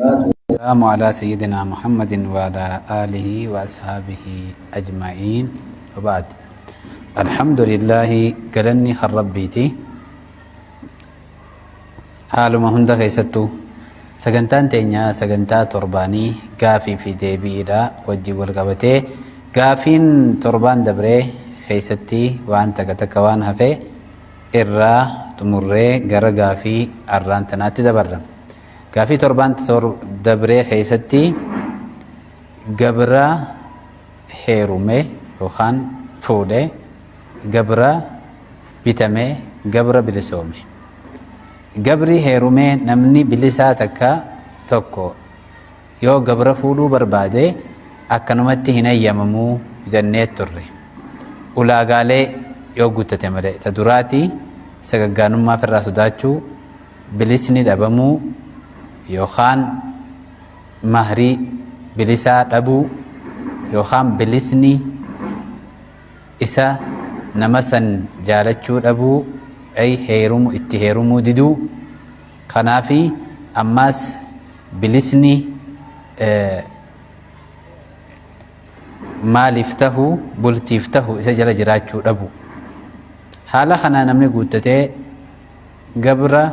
والسلام على سيدنا محمد وعلى آله وأصحابه أجمعين وبعد. الحمد لله galanni kan Rabbiiti. Haaluma hunda keessattuu sagantaan teenya sagantaa torbaanii gaafii fi deebiidha wajjin wal qabatee gaafiin torbaan dabree keessatti waan takka takka waan hafe irraa xumurree gara gaafii arraan tanaatti dabarra. Gaafii torbaan dabree keessatti gabra heerume yookaan fuudhe, gabra bitame, gabra bilisoome. Gabri heerumee namni bilisaa takka tokko yoo gabra fuudhuu barbaade akkanumatti hin hayyamamuu jennee turre. Ulaagaalee yoo guuttate malee ta duraati sagaggaanummaa ofirraa sodaachuu, bilisni dhabamuu yookaan mahrii bilisaa dhabuu yookaan bilisni isa nama san jaalachuu dhabuu ay heerumu itti heerumuu diduu. Kanaafi ammaas bilisni maaliif tahu bultiif tahu isa jala jiraachuu dhabu. Haala kanaa namni guuttatee gabra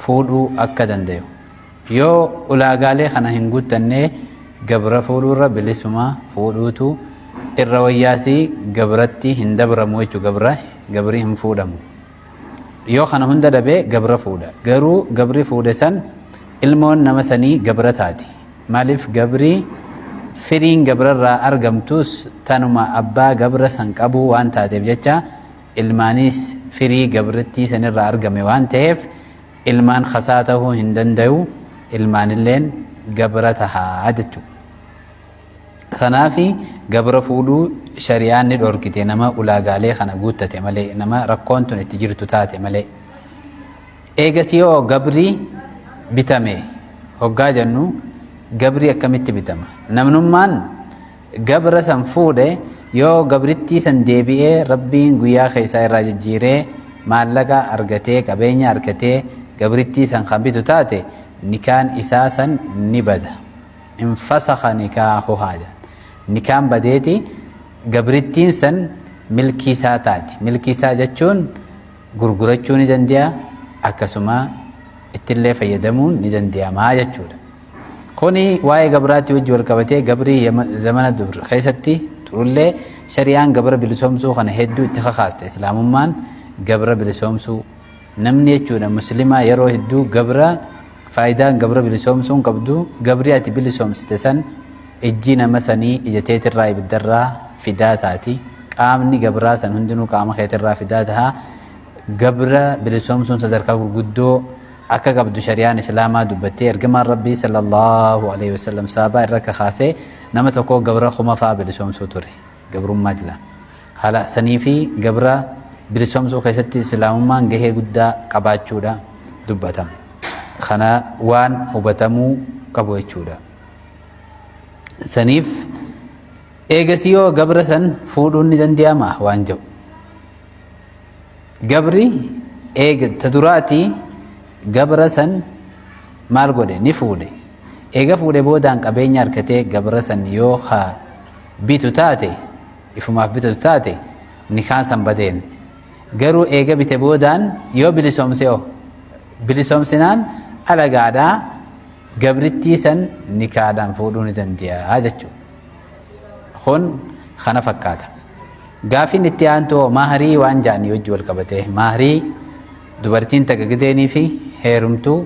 fuudhuu akka dandayu. Yoo ulaagaalee kana hin guuttanne gabra fuudhuurra bilisuma fuudhuutu irra wayyaasii gabratti hin dabramu jechuu, gabra gabri hin fuudhamu. Yoo kana hunda dhabe gabra fuudha. Garuu gabri fuudhe san ilmoon nama sanii gabra taati. Maaliif gabri firiin gabrarraa argamtus tanuma abbaa gabra san qabuu waan taateef jecha ilmaanis firii gabrittii sanirraa argame waan ta'eef ilmaan kasaa tahuu hin dandayu, ilmaanilleen gabra tahaa jechuudha. Kanaafi gabra fuudhuu shari'aan ni dhorkite nama ulaagaalee kana guuttate malee, nama rakkoon tun itti jirtu taate malee. Eegas yoo gabri bitame hoggaa jennu gabri akkamitti bitama? Namnummaan gabra san fuudhe yoo gabrittii san deebi'ee Rabbiin guyyaa keessaa irraa jijjiiree maallaqa argatee qabeenya argatee gabrittii san kan bitu taate nikaan isaa san ni bada. Infasakha nikaahuhaa jedhan. Nikaan badeeti gabrittiin san milkii isaa taati. Milkii isaa jechuun gurgurachuu ni danda'a, akkasuma ittillee fayyadamuun ni danda'amaa jechuudha. Kuni waa'ee gabraatti wajji wal qabatee gabrii zamana dur keessatti turullee shari'aan gabra bilisoomsuu kana hedduu itti kakaaste. Islaamummaan gabra bilisoomsuu namni jechuudha muslimaa yeroo hedduu gabra faayidaan gabra bilisoomsuun qabdu gabri ati bilisoomsite san ijji nama sanii ija teetirraa ibiddarraa fidaa taati. Qaamni gabraa san hundinuu qaama keetirraa fidaa taha. Gabra bilisoomsuun sadarkaa gurguddoo akka qabdu shari'aan islaamaa dubbattee ergamaan Rabbii sallallahu alaihi wasallam sahabaa irra kakaasee nama tokko gabra 1000 fa'aa bilisoomsuu ture gabrummaa jala. Haala sanii fi gabra bilisoomsuu keessatti islaamummaan gahee guddaa qabaachuudha dubbatama. Kana waan hubatamuu qabu jechuudha. Saniif eegasii yoo gabra san fuudhuun ni danda'ama waan jedhu. Gabri eega ta duraati gabra san maal godhe ni fuudhe. Eega fuudhe boodaan qabeenya argatee gabra san yoo ka bitu taate ifumaaf bitatu taate nikaan san badeen. Garuu eega bite boodaan yoo bilisoomse hoo bilisoomsinaan alagaadhaa gabrittii san nikaadhaan fuudhuu ni danda'a jechuudha. Kun kana fakkaata. Gaafiin itti aantu hoo mahrii waan ja'anii wajji wal qabatee mahrii dubartiin takka gideenii fi heerumtuu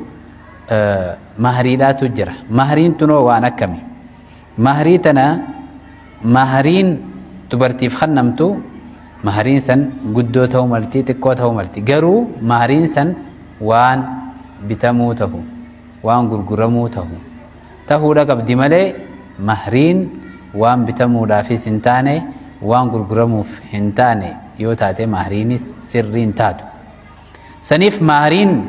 mahriidhaatu jira. Mahriin tunoo waan akkami? Mahrii tana mahriin dubartiif kennamtu mahriin san guddoo ta'uu malti, xiqqoo ta'uu malti. Garuu mahriin san waan bitamuu ta'u, waan gurguramuu ta'u tahuudha qabdi malee mahriin waan bitamuudhaafis hin taane waan gurguramuuf hin taane yoo taate mahriinis sirrii hin taatu. Saniif mahriin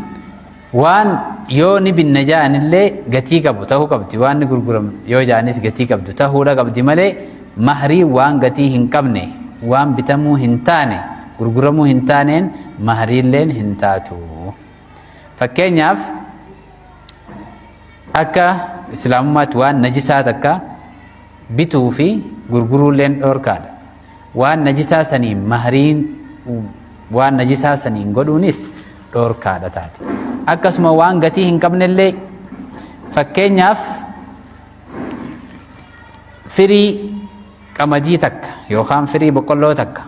waan yoo ni binna ja'anillee gatii qabu tahuu qabdi, waan ni gurguramu yoo ja'anis gatii qabdu tahuudha qabdi malee mahriin waan gatii hin qabne, waan bitamuu hin taane, gurguramuu hin taaneen mahriilleen hin taatu. Fakkeenyaaf akka Islaamummaatti waan najisaa takka bituu fi gurguruulleen dhoorkaadha. Waan najisaa saniin mahariin waan najisaa saniin godhuunis dhoorkaadha taate. Akkasuma waan gatii hin qabnellee, fakkeenyaaf firii qamadii takka yookaan firii boqqolloo takka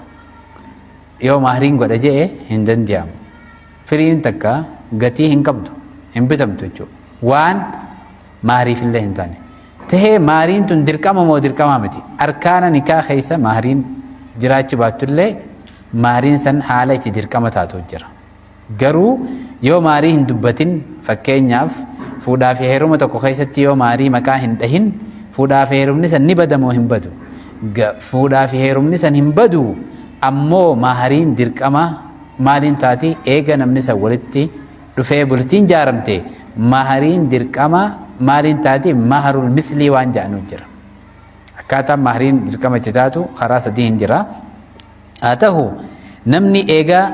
yoo mahariin godha je'e hin danda'amu. Firiin takka gatii hin qabdu, hin bitamtu jechuudha. Waan mahariifillee hin taane. Tahee mahariin tun dirqama moo dirqama miti? Arkaana nikaa keessa mahariin jiraachuu baattullee mahariin san haala itti dirqama taatu jira. Garuu yoo maharii hin dubbatin, fakkeenyaaf fuudhaa fi heeruma tokko keessatti yoo maharii maqaa hin dhahin, fuudhaa fi heerumni san ni bada moo hin badu? Fuudhaa fi heerumni san hin badu, ammoo mahariin dirqama maaliin taati? Eega namni san walitti dhufee bultiin jaaramte, mahariin dirqama maaliin taati? Maharul mislii waan jedhanu jira. Akkaataan mahariin dirqama itti taatu karaa sadii hin jira. Haa ta'u, namni eegaa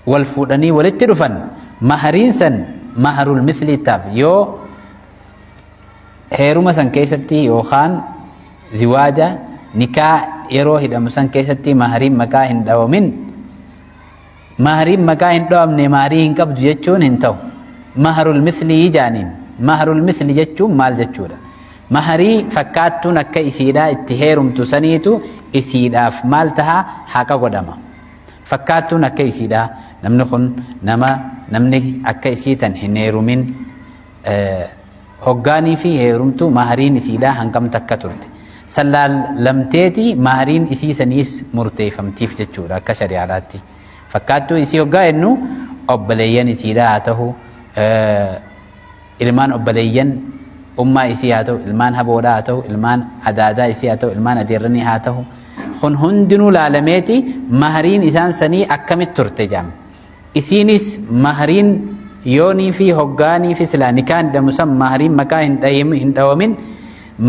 wal fuudhanii walitti dhufan mahariin san maharul mislii taaf. Yoo heeruma san keessatti yookaan ziwaaja nikaa yeroo hidhamu san keessatti mahariin maqaa hin dhawamin, mahariin maqaa hin dhawamne maharii hin qabdu jechuun hin ta'u. Maharul mislii jaaniin. Maharul misli jechuun maal jechuudha? Maharii fakkaattuun akka isiidhaa itti heerumtu saniitu isiidhaaf maal taha? Haqa godhama. Fakkaattuun akka isiidhaa, namni kun nama namni akka isii tan hin heerumin hoggaanii fi heerumtu mahariin isiidhaa hangam takka turte sallaalamteeti mahariin isii saniis murteeffamtiif jechuudha akka shari'aadhaatti. Fakkaattuu isii hoggaa jennu obboleeyyan isiidhaa haa ta'u, ilmaan obboleeyyan ummaa isii haa ta'u, ilmaan haboodhaa haa ta'u, ilmaan adaadaa isii haa ta'u, ilmaan adeerranii haa ta'u, kun hundinuu laalameeti mahariin isaan sanii akkamitti turte jaam. Isiinis mahariin yoonii fi hoggaanii fi silaa nikaan hidhamu san mahariin maqaa hin dhawamin,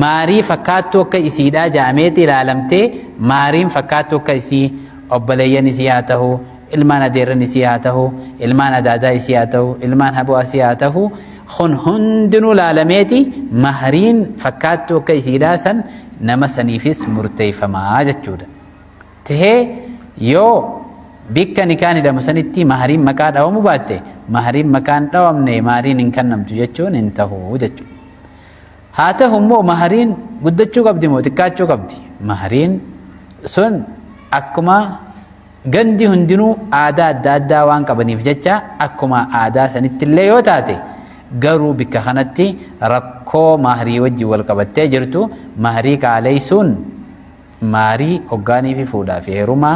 maharii fakkaattuu akka isiidhaa jaameeti ilaalamtee mahariin fakkaattuu akka isii, obboleeyyan isii haa ta'u, ilmaan adeerran isii haa ta'u, ilmaan adaadaa isii haa ta'u, ilmaan haboo isii haa ta'u, kun hundinuu laalameeti mahariin fakkaattuu akka isiidhaa san nama saniifis murteeffamaa jechuudha. Tahee yoo bikka nikaan hidhamu sanitti mahariin maqaa dhawamu baatte, mahariin maqaan dhawamne mahariin hin kennamtu jechuun hin tahu jechuudha. Haa ta'u immoo mahariin guddachuu qabdi moo xiqqaachuu qabdi? Mahariin sun akkuma gandi hundinuu aadaa adda addaa waan qabaniif jecha akkuma aadaa sanitti illee yoo taate, garuu bikka kanatti rakkoo maharii wajjin wal qabattee jirtu, maharii qaaleessuun, maharii hoggaanii fi fuudhaa fi heerumaa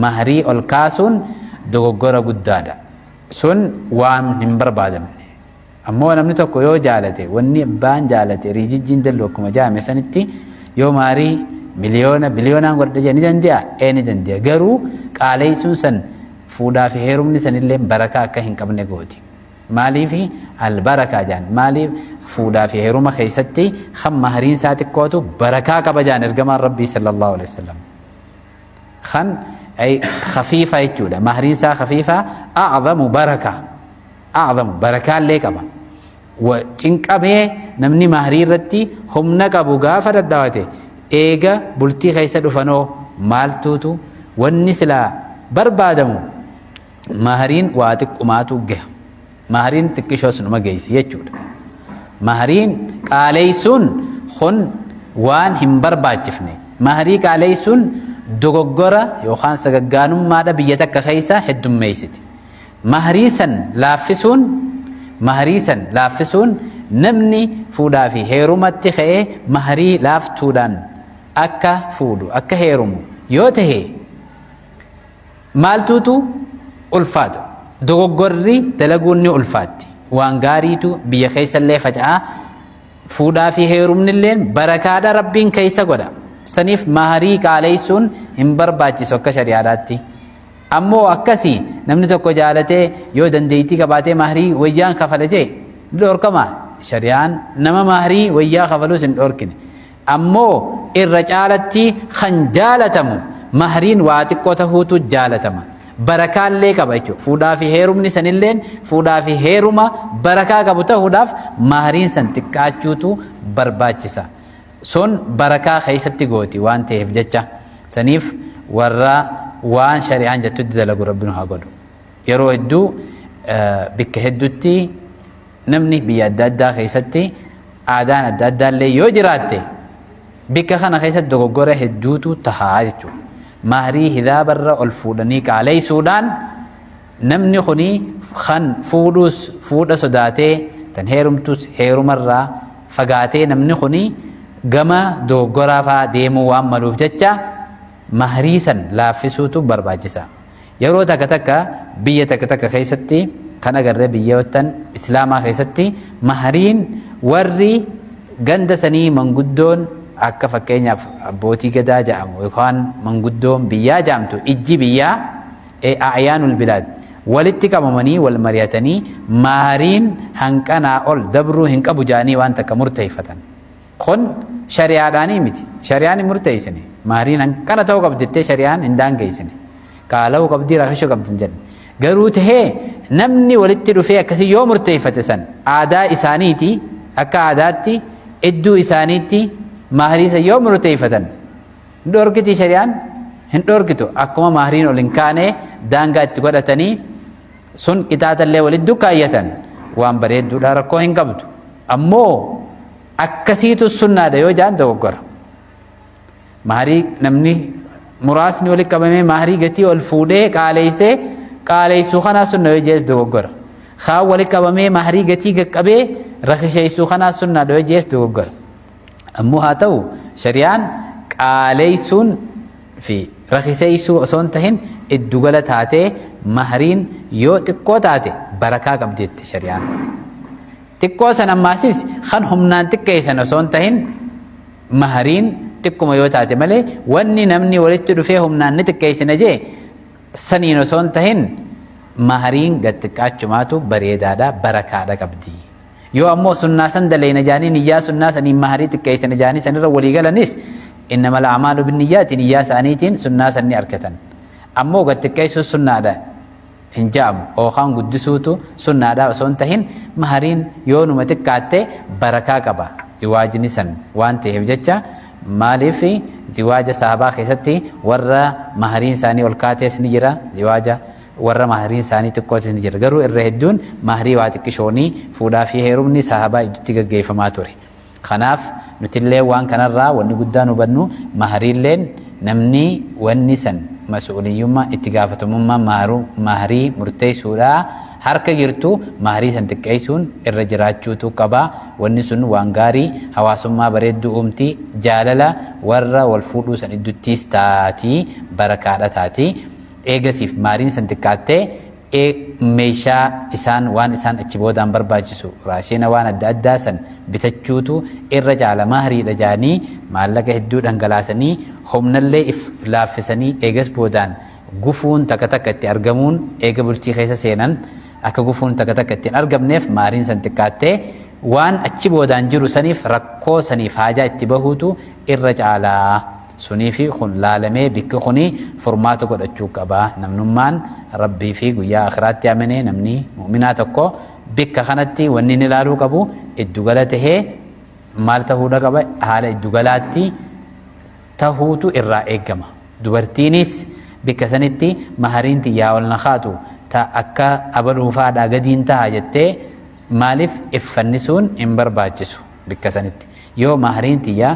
maharii ol kaasuun dogoggora guddaadha. Sun waan hin barbaadamne. Ammoo namni tokko yoo jaalate, wanni abbaan jaalate riijijjiin dallu akkuma jaame sanitti, yoo maharii miliyoona biliyoonaan godhadha jedhe ni danda'a, ee ni danda'a. Garuu qaaleessuun san fuudhaa fi heerumni sanillee barakaa akka hin qabne gooti. Maaliif albarakaa jaan? Maaliif fuudhaa fi heeruma keessatti kan mahariin isaa xiqqootu barakaa qaba jaan ergamaan Rabbii sallallahu alaihi wasallam. Kan ay khafiifa jechuudha. Mahariin isaa khafiifa a'zamu baraka. A'zamu barakaallee qaba. Cinqamee namni maharii irratti humna qabu gaafa dadhawate, eega bultii keessa dhufanoo maaltuutu wanni silaa barbaadamu mahariin waa xiqqumaatu gaha. Mahariin xiqqishoos numa geessi jechuudha. Mahariin qaaleessuun kun waan hin barbaachifne. Maharii qaaleessuun dogoggora yookaan sagaggaanummaadha biyya takka keessa heddummeessiti. Maharii san laaffisuun, maharii san laaffisuun, namni fuudhaa fi heerumatti ka'ee maharii laaftuudhaan akka fuudhu akka heerumu yoo tahe maaltuutu ulfaata? Dogoggorri dalaguun ni ulfaatti. Waan gaariitu biyya keessallee faca'aa, fuudhaa fi heerumnilleen barakaadha Rabbiin keessa godha. Saniif maharii qaaleessuun hin barbaachisu akka shari'aadhaatti. Ammoo akkasii namni tokko jaalatee yoo dandeettii qabaatee maharii wayyaan kafala jee ni dhorkama? Shari'aan nama maharii wayyaa kafaluus hin dhorkine. Ammoo irra caalatti kan jaalatamu mahariin waa xiqqoo tahuutu jaalatama. Barakaallee qaba jechuudha. Fuudhaa fi heerumni sanilleen fuudhaa fi heeruma barakaa qabu ta'uudhaaf mahariin san xiqqaachuutu barbaachisa. Sun barakaa keessatti gooti waan ta'eef jecha. Saniif warra waan shari'aan jettutti dalagu Rabbi nu haa godhu. Yeroo hedduu bikka hedduutti namni biyya adda addaa keessatti aadaan adda addaallee yoo jiraatte bikka kana keessatti dogoggora hedduutu tahaa jechuudha. Maharii hidaabarra ol fuudhanii qaaleysuudhaan namni kuni kan fuudhus fuudha sodaatee tan heerumtus heerumarraa fagaatee namni kuni gama dogoggoraa fa'aa deemuu waan maluuf jecha maharii san laaffisuutu barbaachisa. Yeroo takka takka biyya takka takka keessatti kan agarree biyyoottan islaamaa keessatti mahariin warri ganda sanii manguddoon akka fakkeenyaaf abbootii gadaa jedhamu yookaan manguddoon biyyaa jedhamtu ijji biyyaa a'yaanul bilaad walitti qabamanii wal mari'atanii mahariin hanqanaa ol dabruu hin qabu jedhanii waan takka murteeffatan. Kun shari'aadhaanii miti. Shari'aan hin murteessine. Mahariin hanqana ta'uu qabdi jettee shari'aan hin daangeessine. Qaala'uu qabdii rakishuu qabdi hin jenne. Garuu tahee namni walitti dhufee akkasii yoo murteeffate san aadaa isaaniiti akka aadaatti iddoo isaaniitti maharii san yoo murteeffatan hin dhorkiti shari'aan hin dhorkitu akkuma mahariin ol hin kaane daangaa itti godhatanii sun qixaaxallee walitti dukkaayyatan waan bareedduudha rakkoo hin qabdu. Ammoo akkasiitu sunnaadha yoo jaan dogoggora. Maharii namni muraasni walitti qabamee maharii gatii ol fuudhee qaaleessee qaaleessuu kanaa sunna yoo jees dogoggora. Kaan walitti qabamee maharii gatii qaqqabee rakisheessuu kanaa sunnaadha yoo jees dogoggora. Ammoo haa ta'u shari'aan qaaleessuun fi rakiseessuu osoo hin tahin iddugala taatee mahariin yoo xiqqoo taate barakaa qabdi jette shari'aan. Xiqqoo san ammaasis kan humnaan xiqqeessan osoo hin tahin mahariin xiqquma yoo taate malee wanni namni walitti dhufee humnaan ni xiqqeessina jee saniin osoo hin tahin mahariin gad xiqqaachumaatu bareedaadha barakaadha qabdi. Yoo ammoo sunnaa san daleena jaanii niyyaa sunnaa saniin maharii xiqqeessina jaanii sanirra walii galanis innamal a'maalu binniyyaati niyyaa isaaniitiin sunnaa san ni argatan. Ammoo gad xiqqeessuun sunnaadha hin ja'amu yookaan guddisuutu sunnaadha osoo hin tahin mahariin yoo numa xiqqaatte barakaa qaba ziwaajni san waan ta'eef jecha maaliif ziwaaja sahabaa keessatti warra mahariin isaanii ol kaatees ni jira ziwaaja warra mahariin isaanii xiqqootis ni jira garuu irra hedduun maharii waa xiqqishoonii fuudhaa fi heerumni sahabaa iddutti gaggeeffamaa ture. Kanaaf nutillee waan kanarraa wanni guddaan hubannu mahariilleen namni wanni san mas'uuliyyummaa itti gaafatamummaa maharii murteessuudhaa harka jirtu maharii san xiqqeessuun irra jiraachuutu qaba. Wanni sun waan gaarii hawaasummaa bareedduu uumti jaalala warra wal fuudhuu san idduttiis taatii barakaadha taati. Eegasiif mahariin san xiqqaattee meeshaa isaan waan isaan achi boodaan barbaachisu raashina waan adda addaa san bitachuutu irra caala mahariidha jaanii maallaqa hedduu dhangalaasanii humnallee if laaffisanii eegas boodaan gufuun takka takka itti argamuun eega bultii keessa seenan akka gufuun takka takka itti hin argamneef mahariin san xiqqaattee waan achi boodaan jiru saniif rakkoo saniif haajaa itti bahuutu irra caalaa. Sunii fi kun laalamee bikki kuni furmaata godhachuu qaba. Namnummaan Rabbii fi guyyaa akhiraatti amane namni mu'minaa tokko bikka kanatti wanni inni ilaaluu qabu iddugala tahee maal tahuudha qaba haala iddugalaatti tahuutu irraa eeggama. Dubartiinis bikka sanitti mahariin tiyyaa ol na kaatu ta akka abaluufaadhaa gadiin taha jettee maaliif iffannisuun hin barbaachisu bikka sanitti. Yoo mahariin tiyyaa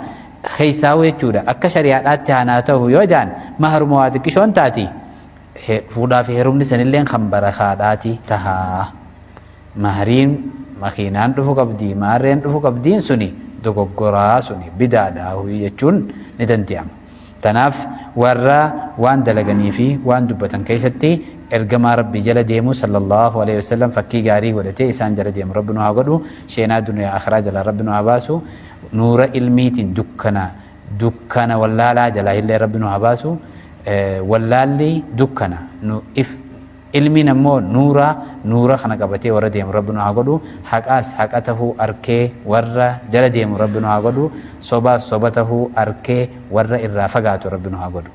keessaa'u jechuudha akka shari'aadhaatti haanaa ta'u yoo jaan maharuma waa xiqqishoon taati fuudhaa fi heerumni sanilleen kan barakaadhaati tahaa. Mahariin makiinaan dhufu qabdi maarreen dhufu qabdiin suni dogoggoraa suni bidaadha jechuun ni danda'ama. Tanaaf warra waan dalaganii fi waan dubbatan keessatti ergamaa Rabbii jala deemu sallallahu alaihi wasallam fakkii gaarii godhatee isaan jala deemu Rabbi nu haa godhu sheenaa duniyaa akhiraa jala Rabbi nu haa baasu nuura ilmiitiin dukkana dukkana wallaalaa jalaa illee Rabbi nu haa baasu wallaalli dukkana nu if ilmiin ammoo nuura nuura kana qabatee warra deemu Rabbi nu haa godhu haqaas haqa tahuu arkee warra jala deemu Rabbi nu haa godhu sobaas soba tahuu arkee warra irraa fagaatu Rabbi nu haa godhu.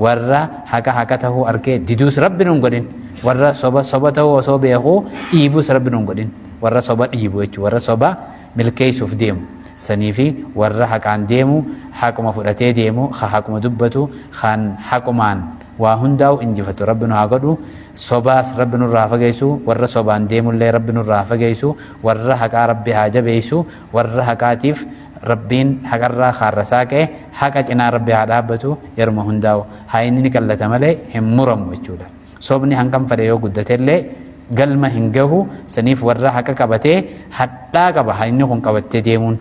Warra haqa haqa tahuu arkee diduus Rabbi nun godhin. Warra soba soba tahuu osoo beekuu dhiibus Rabbi nun godhin. Warra soba dhiibu jechuudha. Warra soba milkeessuuf deemu. Saniifi warra haqaan deemu, haquma fudhatee deemu, ka haquma dubbatu, kan haqumaan waa hundaa'u injifatu Rabbi nu haa godhu. Sobaas Rabbi nurraa haa fageessu. Warra sobaan deemullee Rabbi nurraa haa fageessu. Warra haqaa Rabbi haa jabeessu. Warra haqaatiif Rabbiin haqarraa kaarra saaqee haqa cinaa Rabbi haa dhaabbatu. Yeruma hundaa'u haa inni ni qallata malee hin muramu jechuudha. Sobni hanqam fedhe yoo guddatellee galma hin gahu. Saniif warra haqa qabatee hadhaa qaba haa inni kun qabattee deemuun.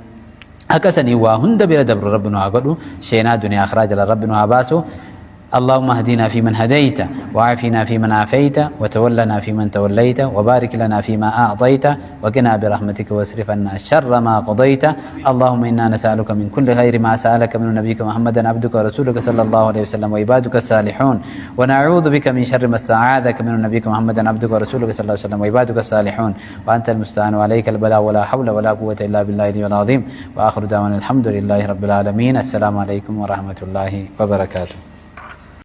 Haqa sanii waa hunda bira dabru Rabbi nu haa godhu. Sheenaa duniyaa akhiraa jala Rabbi nu haa baasu. اللهم اهدنا فيمن هديت، وعافنا فيمن عافيت، وتولنا فيمن توليت، وبارك لنا فيما أعطيت، وقنا برحمتك واصرف عنا شر ما قضيت. اللهم إنا نسألك من كل خير ما سألك من نبيك محمد عبدك ورسولك صلى الله عليه وسلم وعبادك الصالحون، ونعوذ بك من شر ما استعاذك من نبيك محمد عبدك ورسولك صلى الله عليه وسلم وعبادك الصالحون، وأنت المستعان وعليك البلاء، ولا حول ولا قوة إلا بالله العلي العظيم. وآخر دعوانا الحمد لله رب العالمين. السلام عليكم ورحمة الله وبركاته.